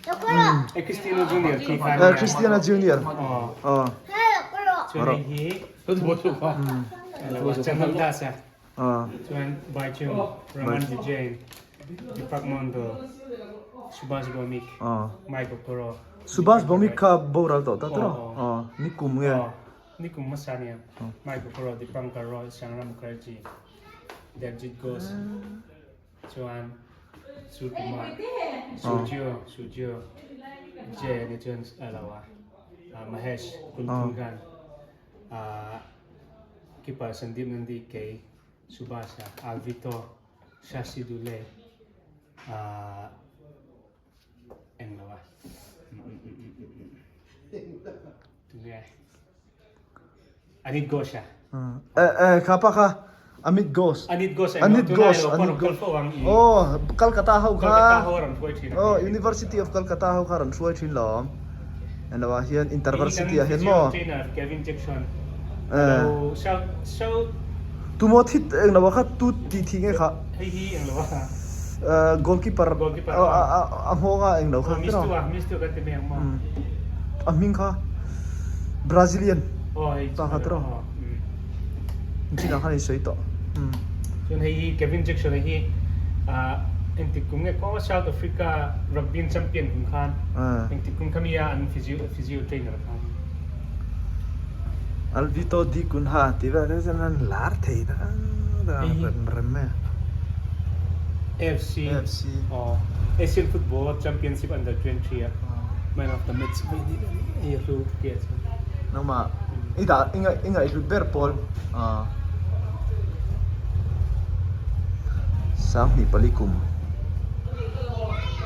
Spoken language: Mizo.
Eh, Cristiano Junior khi khan. Eh, Cristiano Junior. Oh. Oh. Chuan hei hi Chandan Das a. Oh. Chuan Baichung, Raman Vijayan, Deepak Mondal, Subhash Bhowmik, Oh. Mike Okoro. Subhash Bhowmik kha boral tawh ta tawh. Oh. Ni kum nge. Oh. Ni kum hmasa nia. Mike Okoro, Dipankar Roy, Sangram Mukherjee, Debjit Ghosh. Chuan Sukumar, Surjio, Surjio, Jay ni chuan a lo a, Mahesh Kulthungan, keeper Sandeep Nandi kei Subhash a, Alvito, Shashi Dule, eng lo a, tunge Anit Ghosh a. Eh eh kha pa kha Amit Ghosh. Anit Ghosh Anit Ghosh Anit Ghosh. Oh Calcutta ho kha. Calcutta ho ran hruai thin. Oh University of Calcutta ho kha ran hruai thin lawm. En lo ah hian Intervarsity ah hian maw. Trainer Kevin Jackson. Eh. Lo shout shout. Tumaw thit eng lo ah kha tu ti thi nge kha. Hei hi eng lo ah. Goalkeeper Goalkeeper. A hmawng ah eng lo kha. Miss tu ah miss tu kan ti mai ang maw. A hming kha Brazilian Oh hei ta kha tiraw. Chinah khan i sawi tawh. Chuan hei hi Kevin Jackson a hi engtik kum nge kawng a South Africa rugby champion kum khan engtik kum khami a an physio physio trainer khan. Alvito Di Cunha tih vel te chuan an lar thei ta rem rem e. AFC AFC aw Asian Football Championship Under 20 a man of the match mai ni hei a hlu tia chuan. Nangmah i dah i ngaih i ngaihhlut ber pawl ah 2004 kum.